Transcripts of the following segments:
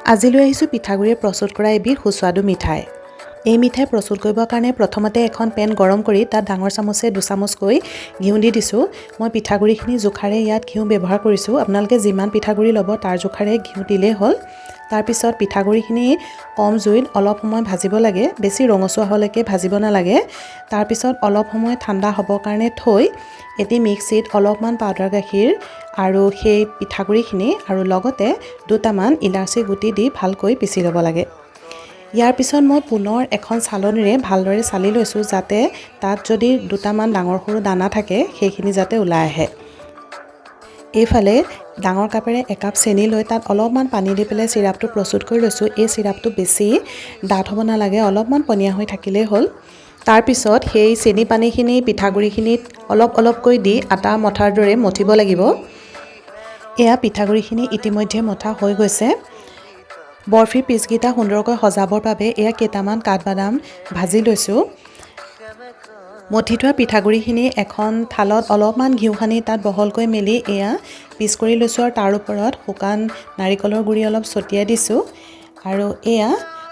আজি লৈ আহিছোঁ পিঠাগুড়িৰে প্ৰস্তুত কৰা এবিধ সুস্বাদু মিঠাই। এই মিঠাই প্ৰস্তুত কৰিবৰ কাৰণে প্ৰথমতে এখন পেন গৰম কৰি তাত ডাঙৰ চামুচে দুচামুচকৈ ঘিউ দি দিছোঁ। মই পিঠাগুড়িখিনি জোখাৰে ইয়াত ঘিউ ব্যৱহাৰ কৰিছোঁ। আপোনালোকে যিমান পিঠাগুড়ি ল'ব, তাৰ জোখাৰে ঘিউ দিলেই হ'ল। তাৰপিছত পিঠাগুড়িখিনি কম জুইত অলপ সময় ভাজিব লাগে। বেছি ৰঙচুৱা হোৱালৈকে ভাজিব নালাগে। তাৰপিছত অলপ সময় ঠাণ্ডা হ'বৰ কাৰণে থৈ এটি মিক্সিত অলপমান পাউডাৰ গাখীৰ আৰু সেই পিঠাগুড়িখিনি আৰু লগতে দুটামান ইলাচি গুটি দি ভালকৈ পিচি ল'ব লাগে। ইয়াৰ পিছত মই পুনৰ এখন চালনীৰে ভালদৰে চালি লৈছোঁ, যাতে তাত যদি দুটামান ডাঙৰ সৰু দানা থাকে, সেইখিনি যাতে ওলাই আহে। এইফালে ডাঙৰ কাপেৰে একাপ চেনি লৈ তাত অলপমান পানী দি পেলাই চিৰাপটো প্ৰস্তুত কৰি লৈছোঁ। এই চিৰাপটো বেছি ডাঠ হ'ব নালাগে, অলপমান পনীয়া হৈ থাকিলেই হ'ল। তাৰপিছত সেই চেনি পানীখিনি পিঠাগুড়িখিনিত অলপ অলপকৈ দি আটা মথাৰ দৰে মঠিব লাগিব। এয়া পিঠাগুড়িখিনি ইতিমধ্যে মথা হৈ গৈছে। বৰফিৰ পিচকেইটা সুন্দৰকৈ সজাবৰ বাবে এয়া কেইটামান কাঠবাদাম ভাজি লৈছোঁ। মথি থোৱা পিঠাগুড়িখিনি এখন থালত অলপমান ঘিউ সানি তাত বহলকৈ মেলি এয়া পিচ কৰি লৈছোঁ আৰু তাৰ ওপৰত শুকান নাৰিকলৰ গুড়ি অলপ ছটিয়াই দিছোঁ। আৰু এয়া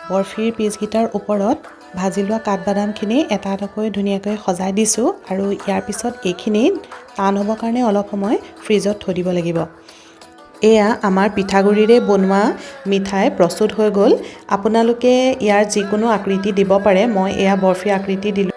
বৰফিৰ পিচকেইটাৰ ওপৰত ভাজি লোৱা কাঠবাদামখিনি এটা এটাকৈ ধুনীয়াকৈ সজাই দিছোঁ। আৰু ইয়াৰ পিছত এইখিনি টান হ'বৰ কাৰণে অলপ সময় ফ্ৰিজত থৈ দিব লাগিব। এয়া আমাৰ পিঠাগুড়িৰে বনোৱা মিঠাই প্ৰস্তুত হৈ গ'ল। আপোনালোকে ইয়াৰ যিকোনো আকৃতি দিব পাৰে। মই এয়া বৰফি আকৃতি দিলোঁ।